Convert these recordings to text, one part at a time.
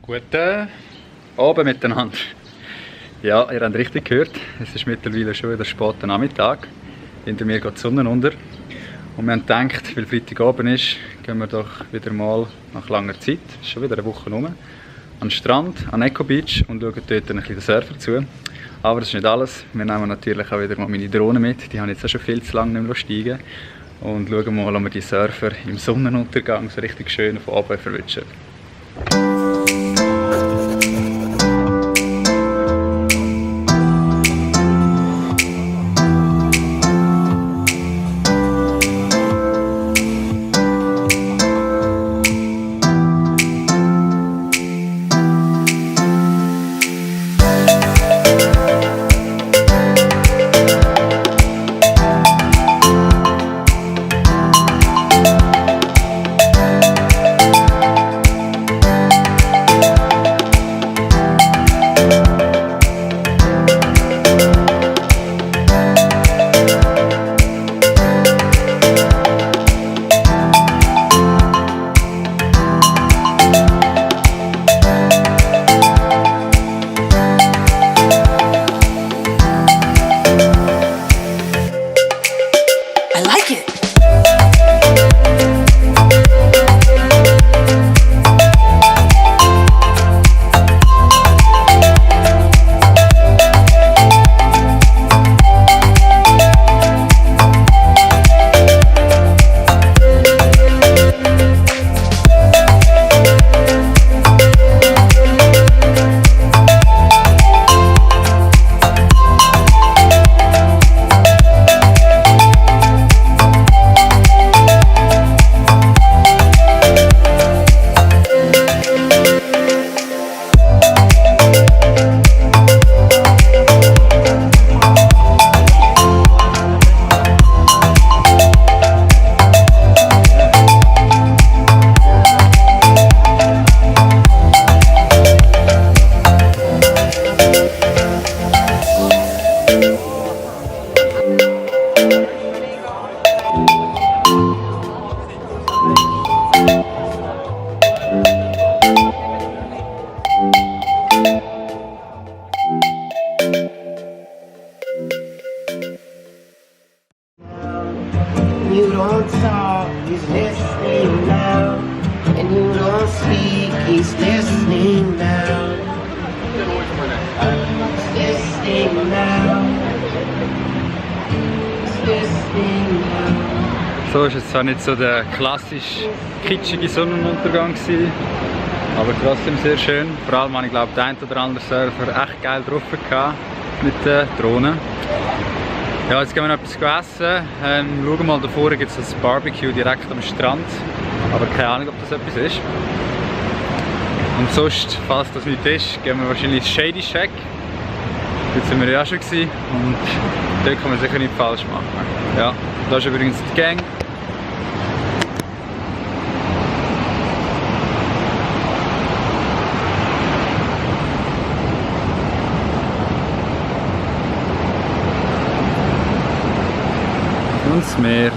Guten Abend miteinander. Ja, ihr habt richtig gehört, es ist mittlerweile schon wieder später Nachmittag. Hinter mir geht die Sonne unter. Und wir haben gedacht, weil Freitagabend ist, gehen wir doch wieder mal nach langer Zeit, es ist schon wieder eine Woche rum, an den Strand, an Echo Beach und schauen dort ein bisschen den Surfer zu. Aber das ist nicht alles. Wir nehmen natürlich auch wieder mal meine Drohne mit. Die haben jetzt auch schon viel zu lange nicht mehr steigen. Und schauen mal, ob wir die Surfer im Sonnenuntergang so richtig schön von oben verwischen. You don't talk, he's listening now. And you don't speak, he's listening now. He's listening now. He's listening now. So ist es zwar nicht so der klassisch kitschige Sonnenuntergang gewesen, aber trotzdem sehr schön. Vor allem habe ich glaube, der ein oder andere Surfer echt geil drauf gehabt mit der Drohne. Ja, jetzt gehen wir noch etwas essen. Schauen wir mal, da vorne gibt es ein Barbecue direkt am Strand. Aber keine Ahnung, ob das etwas ist. Und sonst, falls das nicht ist, gehen wir wahrscheinlich ins Shady Shack. Dort sind wir ja schon gewesen und dort kann man sicher nicht falsch machen. Ja, da ist übrigens die Gang. Und das Meer.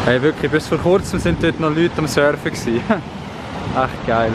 Hey, wirklich, bis vor kurzem sind dort noch Leute am Surfen gewesen. Echt geil.